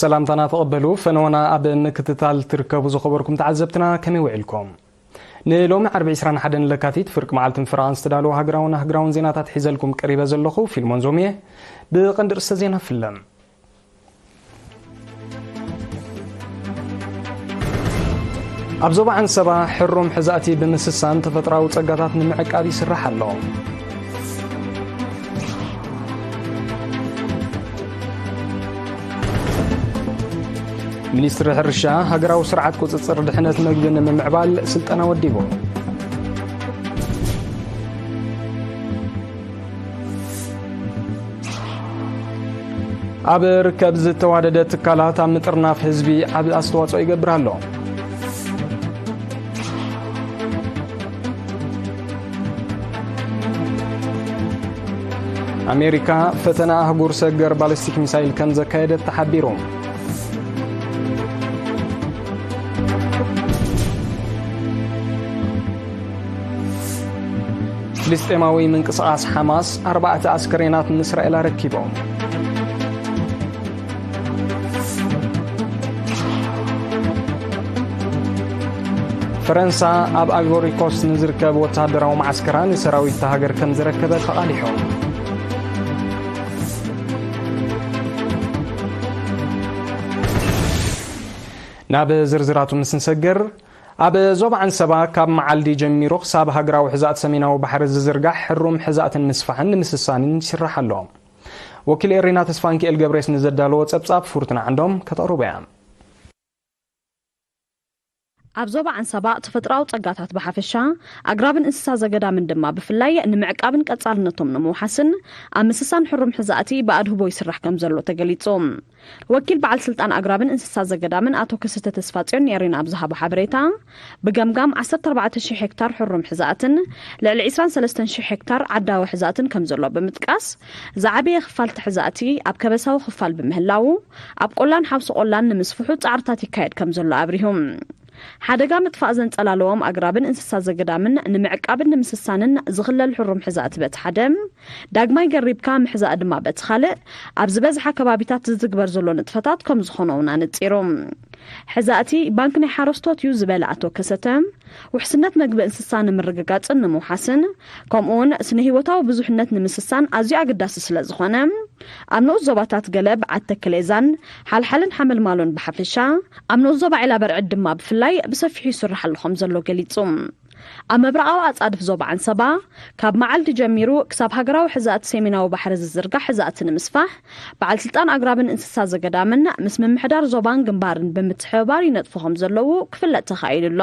ሰላምታና ተቐበሉ። ፈነወና ኣብ ምክትታል ትርከቡ ዝኸበርኩም ተዓዘብትና ከመይ ውዒልኩም? ንሎሚ ዓርቢ ዕስራን ሓደን ለካቲት ፍርቂ መዓልቲ ምፍራቓን ዝተዳለወ ሃገራውን ኣህጉራውን ዜናታት ሒዘልኩም ቀሪበ ዘለኹ ፊልሞን ዞምየ። ብቐንዲ ርእሰ ዜና ፍለም። ኣብ ዞባ ዓንሰባ ሕሩም ሕዛእቲ ብምስሳን ተፈጥራዊ ጸጋታት ንምዕቃብ ይስራሕ ኣሎ። ሚኒስትሪ ሕርሻ ሃገራዊ ስርዓት ቁጽጽር ድሕነት መግቢ ንምምዕባል ስልጠና ወዲቡ። ኣብ ርከብ ዝተዋደደ ትካላት ኣብ ምጥርናፍ ህዝቢ ዓቢ ኣስተዋጽኦ ይገብር ኣሎ። ኣሜሪካ ፈተና ኣህጉር ሰገር ባሊስቲክ ሚሳይል ከም ዘካየደት ተሓቢሩ። ፍልስጤማዊ ምንቅስቓስ ሓማስ ኣርባዕተ ኣስከሬናት ንእስራኤል ኣረኪቦም። ፈረንሳ ኣብ ኣይቮሪ ኮስት ንዝርከብ ወተሃደራዊ መዓስከራ ንሰራዊት እታ ሃገር ከም ዘረከበት ተቓሊሑ። ናብ ዝርዝራቱ ምስ ንሰግር፣ ኣብ ዞባ ዓንሰባ ካብ መዓልዲ ጀሚሩ ክሳብ ሃገራዊ ሕዛእቲ ሰሜናዊ ባሕሪ ዝዝርጋሕ ሕሩም ሕዛእትን ምስፋሕን ንምስሳንን ይስራሕ ኣሎ። ወኪል ኤሪና ተስፋንኪኤል ገብሬስ ንዘዳለዎ ጸብጻብ ፍርቱና ዓንዶም ከተቕርቦ እያ። ኣብ ዞባ ዓንሰባ ተፈጥሮኣዊ ጸጋታት ብሓፈሻ፣ ኣግራብን እንስሳ ዘገዳምን ድማ ብፍላይ ንምዕቃብን ቀጻልነቶም ንምውሓስን ኣብ ምስሳን ሕሩም ሕዛእቲ ብኣድህቦ ይስራሕ ከም ዘሎ ተገሊጹ። ወኪል በዓል ስልጣን ኣግራብን እንስሳ ዘገዳምን ኣቶ ከሰተ ተስፋጽዮን ንኤሪና ኣብ ዝሃቦ ሓበሬታ፣ ብገምጋም ዓሰርተ ኣርባዕተ ሽሕ ሄክታር ሕሩም ሕዛእትን ልዕሊ ዕስራን ሰለስተን ሽሕ ሄክታር ዓዳዊ ሕዛእትን ከም ዘሎ ብምጥቃስ፣ ዝዓበየ ክፋል እቲ ሕዛእቲ ኣብ ከበሳዊ ክፋል ብምህላዉ፣ ኣብ ቆላን ሓውሲ ቆላን ንምስፍሑ ጻዕርታት ይካየድ ከም ዘሎ ኣብሪሁ። ሓደጋ ምጥፋእ ዘንጸላለዎም ኣግራብን እንስሳ ዘገዳምን ንምዕቃብን ንምስሳንን ዝኽለል ሕሩም ሕዛእቲ በቲ ሓደ፣ ዳግማይ ገሪብካ ምሕዛእ ድማ በቲ ካልእ፣ ኣብ ዝበዝሓ ከባቢታት ዝትግበር ዘሎ ንጥፈታት ከም ዝኾነ እውን ኣነጺሩ። ሕዛእቲ ባንክ ናይ ሓረስቶት እዩ ዝበለ ኣቶ ከሰተ፣ ውሕስነት መግቢ እንስሳ ንምርግጋጽን ንምውሓስን፣ ከምኡውን ስነ ህይወታዊ ብዙሕነት ንምስሳን ኣዝዩ ኣገዳሲ ስለ ዝኾነ፣ ኣብ ንኡስ ዞባታት ገለ በዓቲ ተክሌዛን ሓልሓልን ሓመልማሎን ብሓፈሻ፣ ኣብ ንኡስ ዞባ ዒላ በርዕድ ድማ ብፍላይ ብሰፊሑ ይስራሕ ኣሎ ከም ዘሎ ገሊጹ። ኣብ ምብራቓዊ ኣጻድፍ ዞባ ዓንሰባ፣ ካብ መዓልዲ ጀሚሩ ክሳብ ሃገራዊ ሕዛእቲ ሰሜናዊ ባሕሪ ዝዝርጋሕ ሕዛእቲ ንምስፋሕ፣ በዓል ስልጣን ኣግራብን እንስሳ ዘገዳምን ምስ ምምሕዳር ዞባን ግንባርን ብምትሕብባር ይነጥፉ ከም ዘለዉ ክፍለጥ ተኻኢሉ ኣሎ።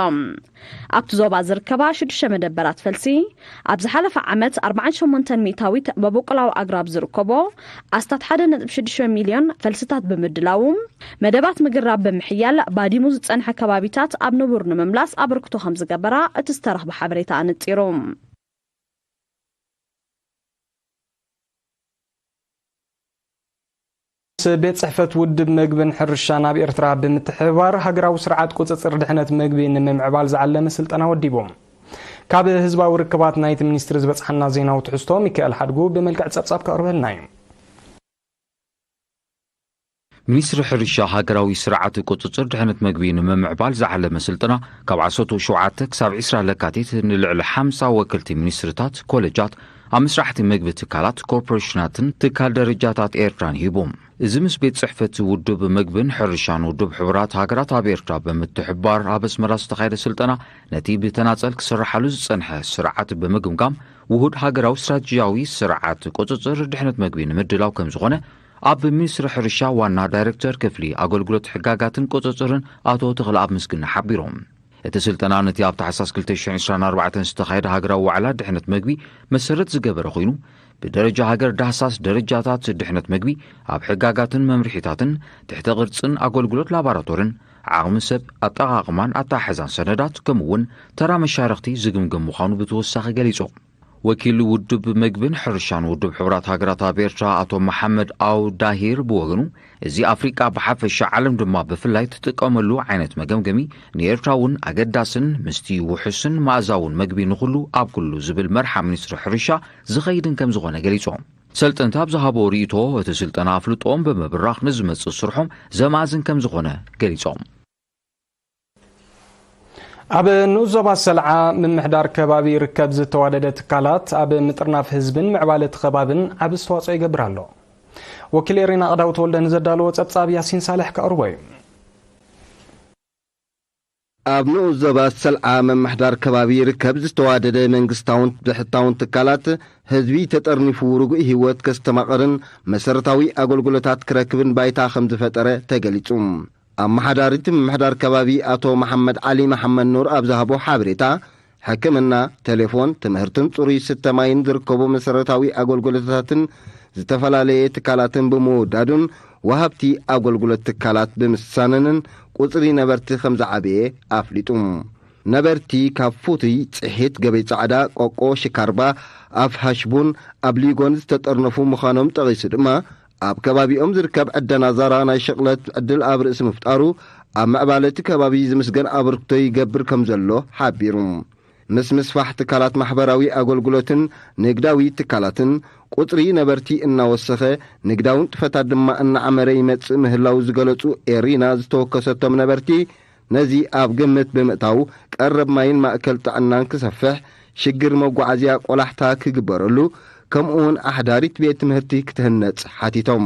ኣብቲ ዞባ ዝርከባ ሽዱሽተ መደበራት ፈልሲ፣ ኣብ ዝሓለፈ ዓመት ኣርባዓን ሸሞንተን ሚእታዊት መበቆላዊ ኣግራብ ዝርከቦ ኣስታት ሓደ ነጥቢ ሽዱሽተ ሚልዮን ፈልስታት ብምድላዉ፣ መደባት ምግራብ ብምሕያል ባዲሙ ዝጸንሐ ከባቢታት ኣብ ንቡር ንምምላስ ኣበርክቶ ከም ዝገበራ እቲ ዝተረኽበ ሓበሬታ ኣነጺሩ። ምስ ቤት ጽሕፈት ውድብ መግብን ሕርሻን ኣብ ኤርትራ ብምትሕብባር ሃገራዊ ስርዓት ቁጽጽር ድሕነት መግቢ ንምምዕባል ዝዓለመ ስልጠና ወዲቡ። ካብ ህዝባዊ ርክባት ናይቲ ሚኒስትሪ ዝበጽሓና ዜናዊ ትሕዝቶ ሚካኤል ሓድጉ ብመልክዕ ጸብጻብ ከቕርበልና እዩ። ሚኒስትሪ ሕርሻ ሃገራዊ ስርዓት ቁጽጽር ድሕነት መግቢ ንምምዕባል ዝዓለመ ስልጠና ካብ ዓሰርተ ሸውዓተ ክሳብ ዕስራ ለካቲት ንልዕሊ ሓምሳ ወከልቲ ሚኒስትርታት፣ ኮለጃት፣ ኣብ መስራሕቲ መግቢ ትካላት፣ ኮርፖሬሽናትን ትካል ደረጃታት ኤርትራን ሂቡ። እዚ ምስ ቤት ጽሕፈት ውድብ መግብን ሕርሻን ውድብ ሕቡራት ሃገራት ኣብ ኤርትራ ብምትሕብባር ኣብ ኣስመራ ዝተኻየደ ስልጠና፣ ነቲ ብተናጸል ክስርሓሉ ዝጸንሐ ስርዓት ብምግምጋም፣ ውሁድ ሃገራዊ ስትራቴጂያዊ ስርዓት ቁጽጽር ድሕነት መግቢ ንምድላው ከም ዝኾነ፣ ኣብ ሚኒስትሪ ሕርሻ ዋና ዳይሬክተር ክፍሊ ኣገልግሎት ሕጋጋትን ቁጽጽርን ኣቶ ተኽለኣብ ምስግና ሓቢሮም። እቲ ስልጠና ነቲ ኣብ ታሕሳስ ክልተ ሽሕን ዕስራን ኣርባዕተን ዝተኻየደ ሃገራዊ ዋዕላ ድሕነት መግቢ መሰረት ዝገበረ ኮይኑ፣ ብደረጃ ሃገር ዳህሳስ ደረጃታት ድሕነት መግቢ ኣብ ሕጋጋትን መምርሒታትን፣ ትሕተ ቅርጽን ኣገልግሎት ላቦራቶርን፣ ዓቕሚ ሰብ፣ ኣጠቓቕማን ኣተሓሕዛን ሰነዳት፣ ከምኡ እውን ተራ መሻርኽቲ ዝግምግም ምዃኑ ብተወሳኺ ገሊጹ። ወኪል ውድብ መግብን ሕርሻን ውድብ ሕቡራት ሃገራት ኣብ ኤርትራ ኣቶ መሓመድ ኣው ዳሂር ብወገኑ፣ እዚ ኣፍሪቃ ብሓፈሻ ዓለም ድማ ብፍላይ ትጥቀመሉ ዓይነት መገምገሚ ንኤርትራ እውን ኣገዳስን ምስቲ ውሑስን መኣዛውን መግቢ ንኹሉ ኣብ ኩሉ ዝብል መርሓ ሚኒስትሪ ሕርሻ ዝኸይድን ከም ዝኾነ ገሊጹ። ሰልጠንቲ ኣብ ዝሃቦ ርእይቶ፣ እቲ ስልጠና ኣፍልጦም ብምብራኽ ንዝመጽእ ስርሖም ዘማእዝን ከም ዝኾነ ገሊጾም። ኣብ ንኡስ ዞባ ሰልዓ ምምሕዳር ከባቢ ይርከብ ዝተዋደደ ትካላት ኣብ ምጥርናፍ ህዝብን ምዕባለ እቲ ከባብን ዓቢ ኣስተዋጽኦ ይገብር ኣሎ። ወኪል ኤሪና ኣቕዳው ተወልደ ንዘዳለዎ ጸብጻብ ያሲን ሳልሕ ከቕርቦ እዩ። ኣብ ንኡስ ዞባ ሰልዓ ምምሕዳር ከባቢ ይርከብ ዝተዋደደ መንግስታውን ብሕታውን ትካላት ህዝቢ ተጠርኒፉ ርጉእ ህይወት ከስተማቕርን መሰረታዊ ኣገልግሎታት ክረክብን ባይታ ከም ዝፈጠረ ተገሊጹ። ኣመሓዳሪ እቲ ምምሕዳር ከባቢ ኣቶ መሓመድ ዓሊ መሓመድ ኑር ኣብ ዝሃቦ ሓበሬታ፣ ሕክምና፣ ቴሌፎን፣ ትምህርትን ጽሩይ ስተ ማይን ዝርከቡ መሰረታዊ ኣገልግሎታትን ዝተፈላለየ ትካላትን ብምውዳዱን ወሃብቲ ኣገልግሎት ትካላት ብምስሳነንን ቁጽሪ ነበርቲ ከም ዝዓበየ ኣፍሊጡ። ነበርቲ ካብ ፉቱይ፣ ጽሒት፣ ገበይ ጻዕዳ፣ ቆቆ፣ ሽካርባ፣ ኣፍ ሃሽቡን ኣብ ሊጎን ዝተጠርነፉ ምዃኖም ጠቒሱ ድማ፣ ኣብ ከባቢኦም ዝርከብ ዕደና ዛራ ናይ ሽቕለት ዕድል ኣብ ርእሲ ምፍጣሩ፣ ኣብ ምዕባለ እቲ ከባቢ ዝምስገን ኣበርክቶ ይገብር ከም ዘሎ ሓቢሩ። ምስ ምስፋሕ ትካላት ማሕበራዊ ኣገልግሎትን ንግዳዊ ትካላትን፣ ቁጽሪ ነበርቲ እናወሰኸ፣ ንግዳዊ ንጥፈታት ድማ እናዓመረ ይመጽእ ምህላው ዝገለጹ ኤሪና ዝተወከሰቶም ነበርቲ፣ ነዚ ኣብ ግምት ብምእታው፣ ቀረብ ማይን ማእከል ጥዕናን ክሰፍሕ፣ ሽግር መጓዓዝያ ቆላሕታ ክግበረሉ፣ ከምኡውን ኣሕዳሪት ቤት ትምህርቲ ክትህነጽ ሓቲቶም።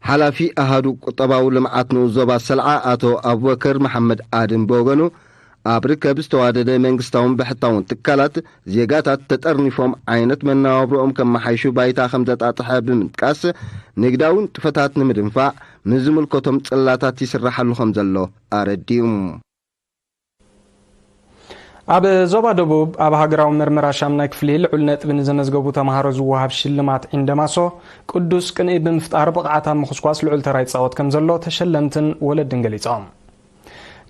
ሓላፊ ኣሃዱ ቁጠባዊ ልምዓት ንኡስ ዞባ ሰልዓ ኣቶ ኣቡበከር መሓመድ ኣድም ብወገኑ፣ ኣብ ርከብ ዝተዋደደ መንግስታውን ብሕታውን ትካላት፣ ዜጋታት ተጠርኒፎም ዓይነት መነባብሮኦም ከመሓይሹ ባይታ ከም ዘጣጥሐ ብምጥቃስ፣ ንግዳዊ ንጥፈታት ንምድንፋዕ ምስ ዝምልከቶም ጽላታት ይስራሓሉ ከም ዘሎ ኣረዲኡ። ኣብ ዞባ ደቡብ፣ ኣብ ሃገራዊ መርመራ ሻምናይ ክፍሊ ልዑል ነጥቢ ንዘመዝገቡ ተምሃሮ ዝወሃብ ሽልማት ዒንደማሶ ቅዱስ ቅንኢ ብምፍጣር ብቕዓት ኣብ ምኹስኳስ ልዑል ተራ ይጻወት ከም ዘሎ ተሸለምትን ወለድን ገሊጾም።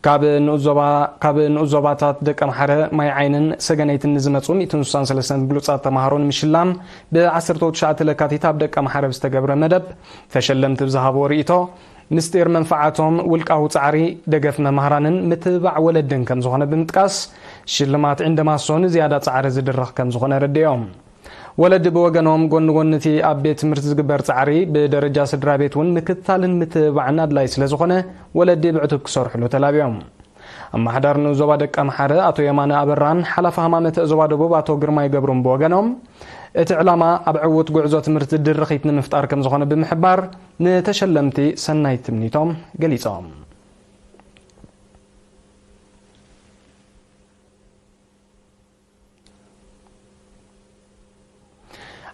ካብ ንኡስ ዞባ-፣ ካብ ንኡስ ዞባታት ደቀምሓረ፣ ማይ ዓይንን ሰገነይትን ንዝመጹ ሚእትን ስሳን ሰለስተን ብሉጻት ተምሃሮ ንምሽላም፣ ብ ዓሰርተ ትሽዓተ ለካቲት ኣብ ደቀምሓረ ብዝተገብረ መደብ፣ ተሸለምቲ ብዝሃብዎ ርእይቶ፣ ምስጢር መንፍዓቶም፣ ውልቃዊ ጻዕሪ፣ ደገፍ መማህራንን ምትብባዕ ወለድን ከም ዝኾነ ብምጥቃስ፣ ሽልማት ዒንደማሶ ንዝያዳ ጻዕሪ ዝድርኽ ከም ዝኾነ ኣረዲኦም። ወለዲ ብወገኖም፣ ጎኒ ጎኒ እቲ ኣብ ቤት ትምህርቲ ዝግበር ጻዕሪ፣ ብደረጃ ስድራ ቤት እውን ምክትታልን ምትብባዕን ኣድላዪ ስለ ዝኾነ፣ ወለዲ ብዕቱብ ክሰርሕሉ ተላብዮም። ኣመሓዳሪ ንኡስ ዞባ ደቀምሓረ ኣቶ የማነ ኣበራን ሓላፊ ሃማመተ ዞባ ደቡብ ኣቶ ግርማይ ገብሩን ብወገኖም፣ እቲ ዕላማ ኣብ ዕዉት ጉዕዞ ትምህርቲ ድርኺት ንምፍጣር ከም ዝኾነ ብምሕባር፣ ንተሸለምቲ ሰናይ ትምኒቶም ገሊጾም።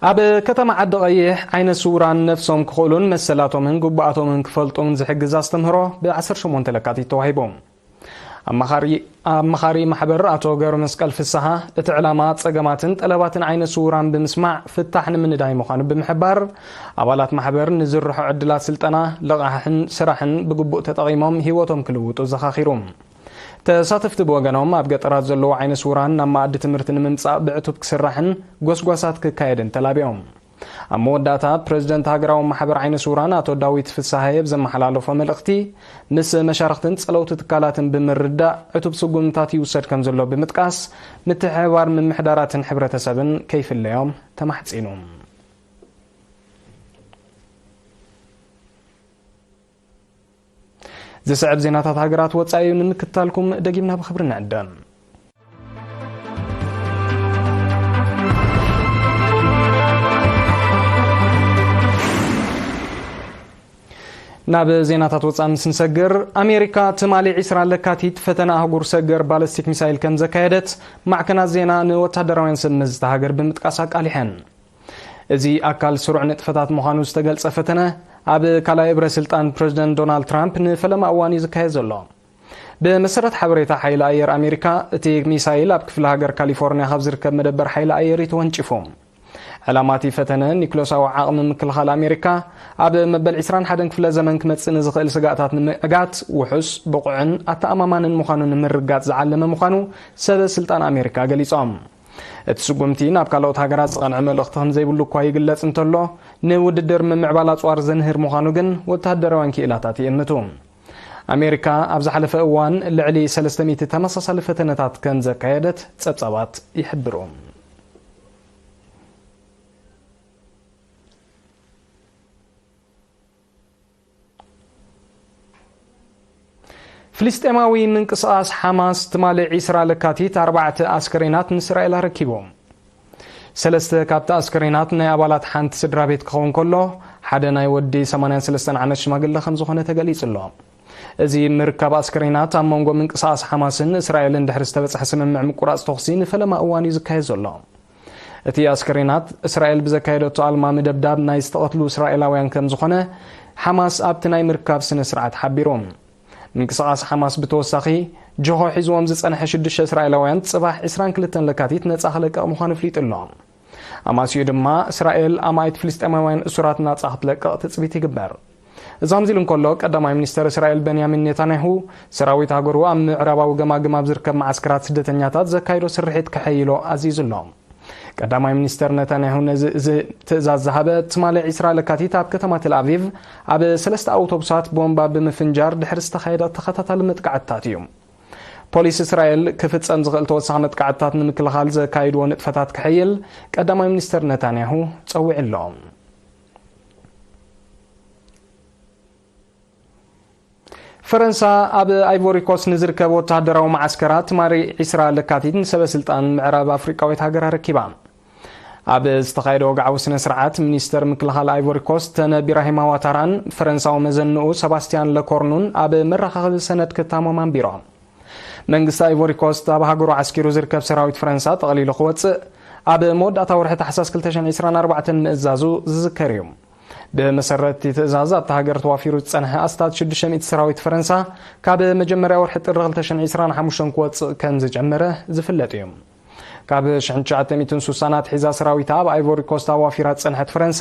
ኣብ ከተማ ዓዲ ቀይሕ ዓይነ ስውራን ነፍሶም ክኽእሉን መሰላቶምን ግቡኣቶምን ክፈልጡን ዝሕግዝ ኣስተምህሮ ብ ዓሰርተ ሸሞንተ ለካቲት ተዋሂቡ። ኣማኻሪ፣ ኣማኻሪ ማሕበር ኣቶ ገብረ መስቀል ፍስሃ፣ እቲ ዕላማ ጸገማትን ጠለባትን ዓይነ ስውራን ብምስማዕ ፍታሕ ንምንዳይ ምዃኑ ብምሕባር፣ ኣባላት ማሕበር ንዝርሖ ዕድላት ስልጠና፣ ልቓሕን ስራሕን ብግቡእ ተጠቒሞም ህይወቶም ክልውጡ ዘኻኺሩ። ተሳተፍቲ ብወገኖም፣ ኣብ ገጠራት ዘለዉ ዓይነ ስውራን ናብ መኣዲ ትምህርቲ ንምምጻእ ብዕቱብ ክስራሕን ጎስጓሳት ክካየድን ተላቢዮም። ኣብ መወዳእታ፣ ፕረዚደንት ሃገራዊ ማሕበር ዓይነ ስውራን ኣቶ ዳዊት ፍስሃየ ብዘመሓላለፎ መልእኽቲ፣ ምስ መሻርኽትን ጸለውቲ ትካላትን ብምርዳእ ዕቱብ ስጉምትታት ይውሰድ ከም ዘሎ ብምጥቃስ፣ ምትሕብባር ምምሕዳራትን ሕብረተሰብን ከይፍለዮም ተማሕጺኑ። ዝስዕብ ዜናታት ሃገራት ወጻኢ እዩ፣ ንምክትታልኩም ደጊምና ብኽብሪ ንዕደም። ናብ ዜናታት ወጻኢ ምስ ንሰግር፣ ኣሜሪካ ትማሊ ዕስራ ለካቲት ፈተነ ኣህጉር ሰገር ባለስቲክ ሚሳይል ከም ዘካየደት ማዕከናት ዜና ንወታደራውያን ሰብ መዚ እታ ሃገር ብምጥቃስ ኣቃሊሐን። እዚ ኣካል ስሩዕ ንጥፈታት ምዃኑ ዝተገልጸ ፈተነ፣ ኣብ ካልኣይ እብረ ስልጣን ፕረዚደንት ዶናልድ ትራምፕ ንፈለማ እዋን እዩ ዝካየድ ዘሎ። ብመሰረት ሓበሬታ ሓይሊ ኣየር ኣሜሪካ፣ እቲ ሚሳይል ኣብ ክፍለ ሃገር ካሊፎርኒያ ካብ ዝርከብ መደበር ሓይሊ ኣየር እዩ ተወንጪፉ። ዕላማ እቲ ፈተነ፣ ኒክሎሳዊ ዓቕሚ ምክልኻል ኣሜሪካ ኣብ መበል ዕስራን ሓደን ክፍለ ዘመን ክመጽእ ንዝኽእል ስጋእታት ንምዕጋት፣ ውሑስ፣ ብቑዕን ኣተኣማማንን ምዃኑ ንምርጋጽ ዝዓለመ ምዃኑ ሰበ ስልጣን ኣሜሪካ ገሊጾም። እቲ ስጉምቲ ናብ ካልኦት ሃገራት ዝቐንዐ መልእኽቲ ከም ዘይብሉ እኳ ይግለጽ እንተሎ፣ ንውድድር ምምዕባል ኣጽዋር ዘንህር ምዃኑ ግን ወተሃደራውያን ክኢላታት ይእምቱ። ኣሜሪካ ኣብ ዝሓለፈ እዋን ልዕሊ ሰለስተ ሚእቲ ተመሳሳሊ ፈተነታት ከም ዘካየደት ጸብጻባት ይሕብሩ። ፍልስጤማዊ ምንቅስቓስ ሓማስ ትማሊ ዒስራ ለካቲት ኣርባዕተ ኣስከሬናት ንእስራኤል ኣረኪቡ። ሰለስተ ካብቲ ኣስከሬናት ናይ ኣባላት ሓንቲ ስድራ ቤት ክኸውን ከሎ፣ ሓደ ናይ ወዲ ሰማንያን ሰለስተን ዓመት ሽማግለ ከም ዝኾነ ተገሊጹ ኣሎ። እዚ ምርካብ ኣስከሬናት ኣብ መንጎ ምንቅስቓስ ሓማስን እስራኤልን ድሕሪ ዝተበጽሐ ስምምዕ ምቁራጽ ተኹሲ ንፈለማ እዋን እዩ ዝካየድ ዘሎ። እቲ ኣስከሬናት እስራኤል ብዘካየደቶ ኣልማሚ ደብዳብ ናይ ዝተቐትሉ እስራኤላውያን ከም ዝኾነ ሓማስ ኣብቲ ናይ ምርካብ ስነ ስርዓት ሓቢሩ። ምንቅስቓስ ሓማስ ብተወሳኺ ጆሆ ሒዝዎም ዝጸንሐ ሽዱሽተ እስራኤላውያን ጽባሕ ዒስራን ክልተን ለካቲት ነጻ ክለቅቕ ምዃኑ ኣፍሊጡ ኣሎ። ኣማስዩ ድማ እስራኤል ኣማኢት ፍልስጤማውያን እሱራት ናጻ ክትለቅቕ ትጽቢት ይግበር። እዚ ከምዚ ኢሉ እንከሎ፣ ቀዳማይ ሚኒስተር እስራኤል በንያሚን ኔታንያሁ ሰራዊት ሃገሩ ኣብ ምዕራባዊ ገማግም ኣብ ዝርከብ መዓስከራት ስደተኛታት ዘካይዶ ስርሒት ከሐይሎ ኣዚዙ ኣሎ። ቀዳማይ ሚኒስተር ነታንያሁ ነዚ እዚ ትእዛዝ ዝሃበ ትማሊ ዒስራ ለካቲት ኣብ ከተማ ተል ኣቪቭ ኣብ ሰለስተ ኣውቶቡሳት ቦምባ ብምፍንጃር ድሕሪ ዝተኻየደ ተኸታታሊ መጥቃዕትታት እዩ። ፖሊስ እስራኤል ክፍጸም ዝኽእል ተወሳኺ መጥቃዕትታት ንምክልኻል ዘካይድዎ ንጥፈታት ክሕይል ቀዳማይ ሚኒስተር ነታንያሁ ጸዊዑ ኣሎ። ፈረንሳ ኣብ ኣይቮሪ ኮስት ንዝርከብ ወተሃደራዊ መዓስከራ ትማሊ ዒስራ ለካቲት ንሰበ ስልጣን ምዕራብ ኣፍሪቃዊት ሃገር ኣረኪባ። ኣብ ዝተኻየደ ወግዓዊ ስነ ስርዓት፣ ሚኒስተር ምክልኻል ኣይቮሪ ኮስት ተነ ቢራሂማ ዋታራን ፈረንሳዊ መዘንኡ ሰባስቲያን ለኮርኑን ኣብ መራኻኽቢ ሰነድ ክታሞም ኣንቢሮም። መንግስቲ ኣይቮሪ ኮስት ኣብ ሃገሩ ዓስኪሩ ዝርከብ ሰራዊት ፈረንሳ ጠቕሊሉ ክወጽእ ኣብ መወዳእታ ወርሒ ታሕሳስ ክልተ ሽሕን ዕስራን ኣርባዕተን ምእዛዙ ዝዝከር እዩ። ብመሰረት እቲ ትእዛዝ ኣብታ ሃገር ተዋፊሩ ዝጸንሐ ኣስታት ሽዱሽተ ሚእቲ ሰራዊት ፈረንሳ ካብ መጀመርያ ወርሒ ጥሪ ክልተ ሽሕን ዕስራን ሓሙሽተን ክወጽእ ከም ዝጀመረ ዝፍለጥ እዩ። ካብ ሽሕን ትሽዓተ ሚእትን ስሳን ኣትሒዛ ሰራዊታ ኣብ ኣይቮሪ ኮስት ኣዋፊራ ዝጸንሐት ፈረንሳ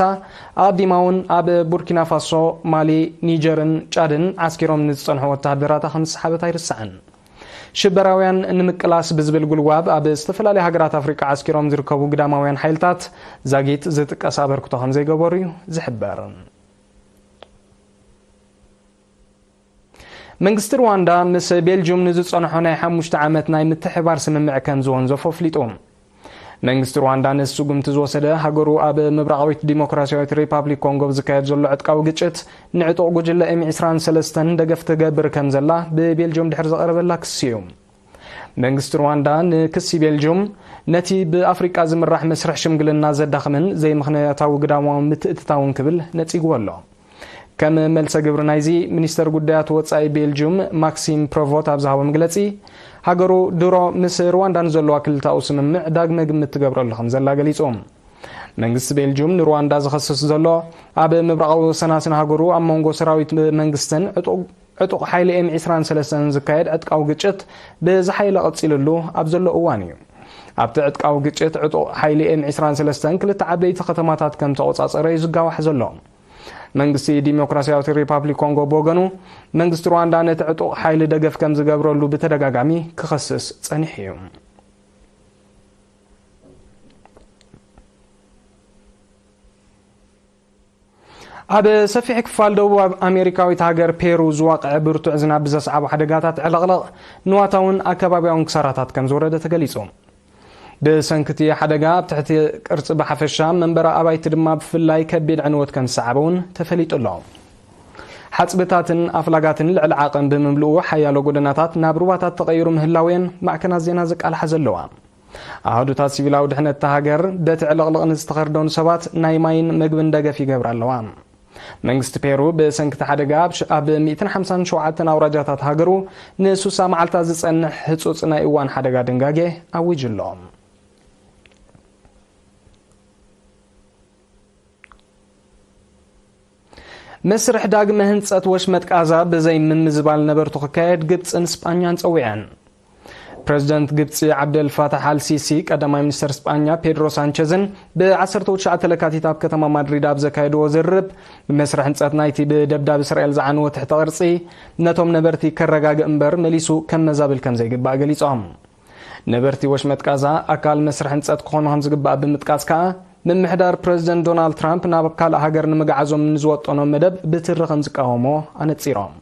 ኣብ ዲማ እውን ኣብ ቡርኪና ፋሶ፣ ማሊ፣ ኒጀርን ጫድን ዓስኪሮም ንዝጸንሑ ወተሃደራታ ከም ዝሰሓበት ኣይርሳዕን። ሽበራውያን ንምቅላስ ብዝብል ጉልጓብ ኣብ ዝተፈላለዩ ሃገራት ኣፍሪቃ ዓስኪሮም ዝርከቡ ግዳማውያን ሓይልታት ዛጊት ዝጥቀስ ኣበርክቶ ከም ዘይገበሩ እዩ ዝሕበር። መንግስቲ ሩዋንዳ ምስ ቤልጅዩም ንዝጸንሖ ናይ ሓሙሽተ ዓመት ናይ ምትሕባር ስምምዕ ከም ዝወንዘፎ ኣፍሊጡ። መንግስቲ ሩዋንዳ ነዚ ስጉምቲ ዝወሰደ፣ ሃገሩ ኣብ ምብራቓዊት ዲሞክራሲያዊት ሪፓብሊክ ኮንጎ ዝካየድ ዘሎ ዕጥቃዊ ግጭት ንዕጡቕ ጉጅለ ኤም ዕስራን ሰለስተን ደገፍ ትገብር ከም ዘላ ብቤልጅዩም ድሕሪ ዘቐረበላ ክሲ እዩ። መንግስቲ ሩዋንዳ ንክሲ ቤልጅዩም ነቲ ብኣፍሪቃ ዝምራሕ መስርሕ ሽምግልና ዘዳኽምን ዘይምኽንያታዊ ግዳማዊ ምትእትታውን ክብል ነጺግዎ ኣሎ። ከም መልሰ ግብሪ ናይዚ፣ ሚኒስተር ጉዳያት ወጻኢ ቤልጅዩም ማክሲም ፕሮቮት ኣብ ዝሃቦ መግለጺ፣ ሃገሩ ድሮ ምስ ሩዋንዳ ንዘለዋ ክልታዊ ስምምዕ ዳግመ ግምት ትገብረሉ ከም ዘላ ገሊጹ። መንግስቲ ቤልጅዩም ንሩዋንዳ ዝኸስስ ዘሎ፣ ኣብ ምብራቓዊ ወሰናስን ሃገሩ ኣብ መንጎ ሰራዊት መንግስትን ዕጡቕ ዕጡቕ ሓይሊ ኤም ዕስራን ሰለስተን ዝካየድ ዕጥቃዊ ግጭት ብዝሓይለ ቀጺሉሉ ኣብ ዘሎ እዋን እዩ። ኣብቲ ዕጥቃዊ ግጭት፣ ዕጡቕ ሓይሊ ኤም ዕስራን ሰለስተን ክልተ ዓበይቲ ከተማታት ከም ተቖጻጸረ እዩ ዝጋዋሕ ዘሎ። መንግስቲ ዲሞክራሲያዊት ሪፓብሊክ ኮንጎ ብወገኑ፣ መንግስቲ ሩዋንዳ ነቲ ዕጡቕ ሓይሊ ደገፍ ከም ዝገብረሉ ብተደጋጋሚ ክኸስስ ጸኒሑ እዩ። ኣብ ሰፊሕ ክፋል ደቡብ ኣሜሪካዊት ሃገር ፔሩ ዝዋቕዐ ብርቱዕ ዝናብ ብዘስዓቦ ሓደጋታት ዕልቕልቕ ንዋታውን ኣከባቢያውን ክሳራታት ከም ዝወረደ ተገሊጹ። ብሰንኪ እቲ ሓደጋ ኣብ ትሕቲ ቅርጺ ብሓፈሻ፣ መንበሪ ኣባይቲ ድማ ብፍላይ ከቢድ ዕንወት ከም ዝሰዓበ እውን ተፈሊጡ ኣሎ። ሓጽብታትን ኣፍላጋትን ልዕሊ ዓቐን ብምምልኡ፣ ሓያሎ ጎደናታት ናብ ሩባታት ተቐይሩ ምህላወን ማዕከናት ዜና ዘቃልሓ ዘለዋ። ኣሃዱታት ሲቪላዊ ድሕነት እታ ሃገር፣ በቲ ዕልቕልቕ ንዝተኸርደኑ ሰባት ናይ ማይን መግብን ደገፍ ይገብራ ኣለዋ። መንግስቲ ፔሩ፣ ብሰንኪ እቲ ሓደጋ ኣብ ሽ-፣ ኣብ ሚእትን ሓምሳን ሸውዓተን ኣውራጃታት ሃገሩ ንሱሳ መዓልታት ዝጸንሕ ህጹጽ ናይ እዋን ሓደጋ ድንጋጌ ኣዊጁ ኣሎ። መስርሕ ዳግመ ህንጸት ወሽመጥ ቃዛ ብዘይ ምምዝባል ነበርቱ ክካየድ ግብጽን ስጳኛን ጸዊዐን። ፕረዚደንት ግብጺ ዓብደል ፋታሕ ኣል ሲሲ፣ ቀዳማይ ሚኒስተር ስጳኛ ፔድሮ ሳንቸዝን ብ ዓሰርተ ትሽዓተ ለካቲት ኣብ ከተማ ማድሪድ ኣብ ዘካየድዎ ዝርርብ፣ መስርሕ ህንጸት ናይቲ ብደብዳብ እስራኤል ዝዓነወ ትሕተ ቅርጺ ነቶም ነበርቲ ከረጋግእ እምበር መሊሱ ከም መዛብል ከም ዘይግባእ ገሊጾም። ነበርቲ ወሽመጥ ቃዛ ኣካል መስርሕ ህንጸት ክኾኑ ከም ዝግባእ ብምጥቃስ ከኣ፣ ምምሕዳር ፕረዚደንት ዶናልድ ትራምፕ ናብ ካልእ ሃገር ንምግዓዞም ንዝወጠኖ መደብ ብትሪ ከም ዝቃወሞ ኣነጺሮም።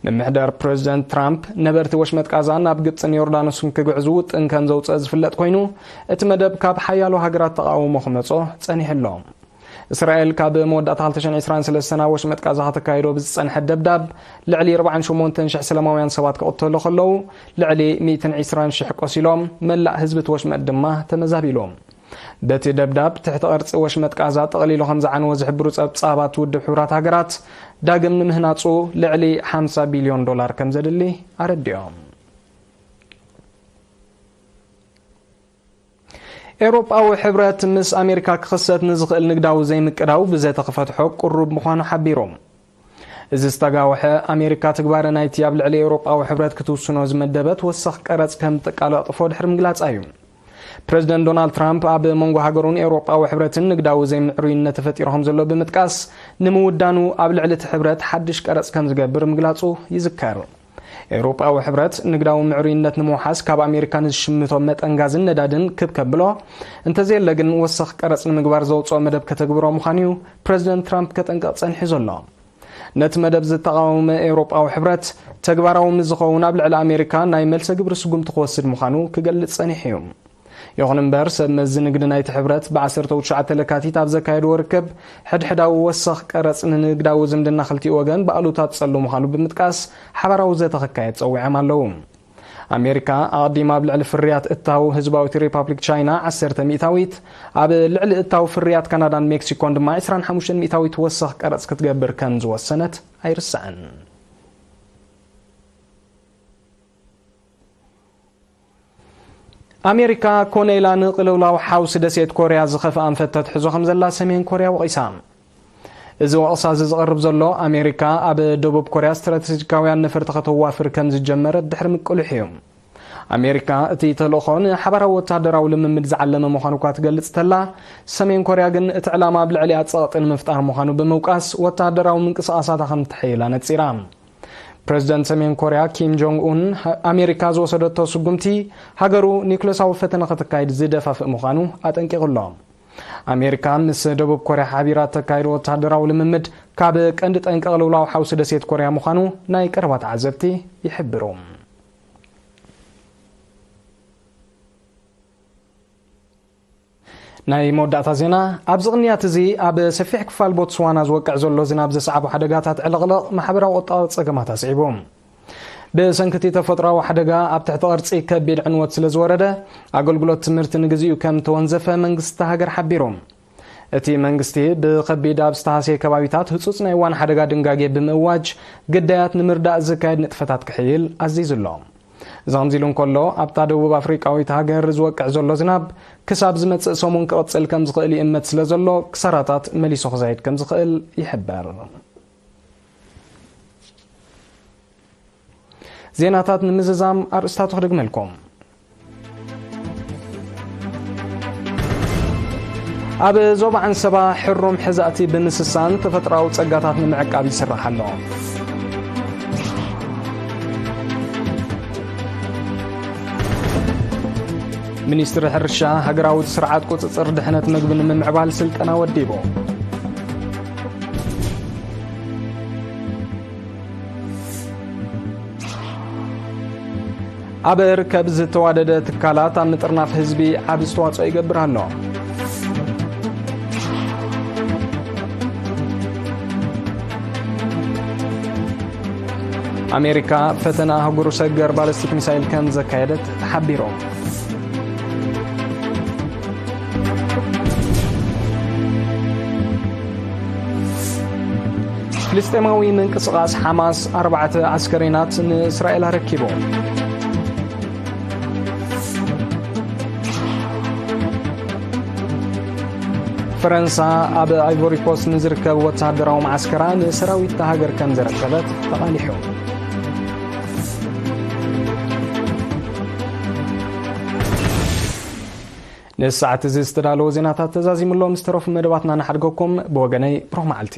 ምምሕዳር ፕረዚደንት ትራምፕ፣ ነበርቲ ወሽመጥ ቃዛ ናብ ግብጽን ዮርዳኖስን ክግዕዙ ውጥን ከም ዘውጽአ ዝፍለጥ ኮይኑ፣ እቲ መደብ ካብ ሓያሎ ሃገራት ተቓውሞ ክመጾ ጸኒሑ ኣሎ። እስራኤል ካብ መወዳእታ ክልተ ሽሕን ዕስራን ሰለስተን ኣብ ወሽመጥ ቃዛ ከተካይዶ ብዝጸንሐት ደብዳብ፣ ልዕሊ ኣርባዓን ሸሞንተን ሽሕ ሰላማውያን ሰባት ክቕተሉ ከለዉ፣ ልዕሊ ሚእትን ዕስራን ሽሕ ቆሲሎም፣ መላእ ህዝቢ እቲ ወሽመጥ ድማ ተመዛቢሉ። በቲ ደብዳብ፣ ትሕቲ ቅርጺ ወሽመጥ ቃዛ ጠቕሊሉ ከም ዝዓነወ ዝሕብሩ ጸብጻባት ውድብ ሕቡራት ሃገራት፣ ዳግም ንምህናጹ ልዕሊ ሓምሳ ቢልዮን ዶላር ከም ዘድሊ ኣረዲኦም። ኤውሮጳዊ ሕብረት ምስ ኣሜሪካ ክኽሰት ንዝኽእል ንግዳዊ ዘይምቅዳው ብዘተ ክፈትሖ ቅሩብ ምዃኑ ሓቢሩ። እዚ ዝተጋወሐ፣ ኣሜሪካ ትግባረ ናይቲ ኣብ ልዕሊ ኤውሮጳዊ ሕብረት ክትውስኖ ዝመደበት ወሰኽ ቀረጽ ከም ትቃላጥፎ ድሕሪ ምግላጻ እዩ። ፕረዚደንት ዶናልድ ትራምፕ ኣብ መንጎ ሃገሩን ኤውሮጳዊ ሕብረትን ንግዳዊ ዘይምዕሩይነት ተፈጢሩ ከም ዘሎ ብምጥቃስ፣ ንምውዳኑ ኣብ ልዕሊ እቲ ሕብረት ሓድሽ ቀረጽ ከም ዝገብር ምግላጹ ይዝከር። ኤውሮጳዊ ሕብረት ንግዳዊ ምዕሩይነት ንምውሓስ ካብ ኣሜሪካ ንዝሽምቶ መጠን ጋዝን ነዳድን ክብ ከብሎ፣ እንተዘየለ ግን ወሰኽ ቀረጽ ንምግባር ዘውጽኦ መደብ ከተግብሮ ምዃኑ እዩ ፕረዚደንት ትራምፕ ከጠንቅቕ ጸኒሑ ዘሎ። ነቲ መደብ ዝተቓወመ ኤውሮጳዊ ሕብረት፣ ተግባራዊ ምስ ዝኸውን ኣብ ልዕሊ ኣሜሪካ ናይ መልሰ ግብሪ ስጉምቲ ክወስድ ምዃኑ ክገልጽ ጸኒሑ እዩ። ይኹን እምበር፣ ሰብ መዚ ንግዲ ናይቲ ሕብረት ብ ዓሰርተ ትሽዓተ ለካቲት ኣብ ዘካየድዎ ርክብ፣ ሕድሕዳዊ ወሰኽ ቀረጽ ንንግዳዊ ዝምድና ክልቲኡ ወገን ብኣሉታ ትጸሉ ምዃኑ ብምጥቃስ፣ ሓባራዊ ዘተ ክካየድ ጸዊዖም ኣለዉ። ኣሜሪካ ኣቐዲማ ኣብ ልዕሊ ፍርያት እታው ህዝባዊት ሪፓብሊክ ቻይና ዓሰርተ ሚእታዊት፣ ኣብ ልዕሊ እታው ፍርያት ካናዳን ሜክሲኮን ድማ ዕስራን ሓሙሽተን ሚእታዊት ወሰኽ ቀረጽ ክትገብር ከም ዝወሰነት ኣይርሳዕን። ኣሜሪካ ኮነ ኢላ ንቅልውላው ሓውሲ ደሴት ኮርያ ዝኸፍኣ ኣንፈት ተትሕዞ ከም ዘላ ሰሜን ኮርያ ወቒሳ። እዚ ወቕሳ እዚ ዝቐርብ ዘሎ፣ ኣሜሪካ ኣብ ደቡብ ኮርያ ስትራተጂካውያን ነፈርቲ ከተዋፍር ከም ዝጀመረት ድሕሪ ምቅሉሕ እዩ። ኣሜሪካ እቲ ተልእኾ ንሓባራዊ ወተሃደራዊ ልምምድ ዝዓለመ ምዃኑ እኳ ትገልጽ ተላ፣ ሰሜን ኮርያ ግን እቲ ዕላማ ኣብ ልዕሊኣ ጸቕጢ ንምፍጣር ምዃኑ ብምውቃስ፣ ወተሃደራዊ ምንቅስቓሳታ ከም ትሕይል ኣነጺራ። ፕረዚደንት ሰሜን ኮርያ ኪም ጆንግ ኡን፣ ሃ-፣ ኣሜሪካ ዝወሰደቶ ስጉምቲ፣ ሃገሩ ኒውክለሳዊ ፈተነ ከተካይድ ዝደፋፍእ ምዃኑ ኣጠንቂቑ ኣሎ። ኣሜሪካ ምስ ደቡብ ኮርያ ሓቢራ እተካይዶ ወተሃደራዊ ልምምድ፣ ካብ ቀንዲ ጠንቂ ቅልውላው ሓውሲ ደሴት ኮርያ ምዃኑ ናይ ቀረባ ተዓዘብቲ ይሕብሩ። ናይ መወዳእታ ዜና። ኣብዚ ቅንያት እዚ፣ ኣብ ሰፊሕ ክፋል ቦትስዋና ዝወቅዕ ዘሎ ዝናብ ዘስዓቦ ሓደጋታት ዕልቕልቕ ማሕበራዊ ቁጠባዊ ጸገማት ኣስዒቡ። ብሰንኪ እቲ ተፈጥሮኣዊ ሓደጋ ኣብ ትሕቲ ቅርጺ ከቢድ ዕንወት ስለ ዝወረደ፣ ኣገልግሎት ትምህርቲ ንግዚኡ ከም ተወንዘፈ መንግስቲ እታ ሃገር ሓቢሩ። እቲ መንግስቲ ብኸቢድ ኣብ ዝተሃስየ ከባቢታት ህጹጽ ናይ እዋን ሓደጋ ድንጋጌ ብምእዋጅ፣ ግዳያት ንምርዳእ ዝካየድ ንጥፈታት ክሕይል ኣዚዙ ኣሎ። እዚ ከምዚ ኢሉ እንከሎ፣ ኣብታ ደቡብ ኣፍሪቃዊት ሃገር ዝወቅዕ ዘሎ ዝናብ ክሳብ ዝመጽእ ሰሙን ክቕጽል ከም ዝኽእል ይእመት ስለ ዘሎ፣ ክሳራታት መሊሱ ክዛይድ ከም ዝኽእል ይሕበር። ዜናታት ንምዝዛም ኣርእስታቱ ክድግመልኩም። ኣብ ዞባ ዓንሰባ ሕሩም ሕዛእቲ ብምስሳን ተፈጥሮኣዊ ጸጋታት ንምዕቃብ ይስራሕ ኣሎ። ሚኒስትሪ ሕርሻ፣ ሃገራዊ ስርዓት ቁጽጽር ድሕነት ምግቢ ንምምዕባል ስልጠና ወዲቡ። ኣብ ርከብ ዝተዋደደ ትካላት ኣብ ምጥርናፍ ህዝቢ ዓቢ ኣስተዋጽኦ ይገብር ኣሎ። ኣሜሪካ ፈተነ ኣህጉር ሰገር ባለስቲክ ሚሳይል ከም ዘካየደት ተሓቢሩ። ፍልስጤማዊ ምንቅስቓስ ሓማስ ኣርባዕተ ኣስከሬናት ንእስራኤል ኣረኪቡ። ፈረንሳ ኣብ ኣይቮሪ ኮስት ንዝርከብ ወተሃደራዊ መዓስከራ ንሰራዊት እታ ሃገር ከም ዘረከበት ተቓሊሑ። ንሰዓት እዚ ዝተዳለወ ዜናታት ተዛዚሙ ኣሎ። ምስ ተረፉ መደባትና ንሓድገኩም። ብወገነይ ብሩኽ መዓልቲ።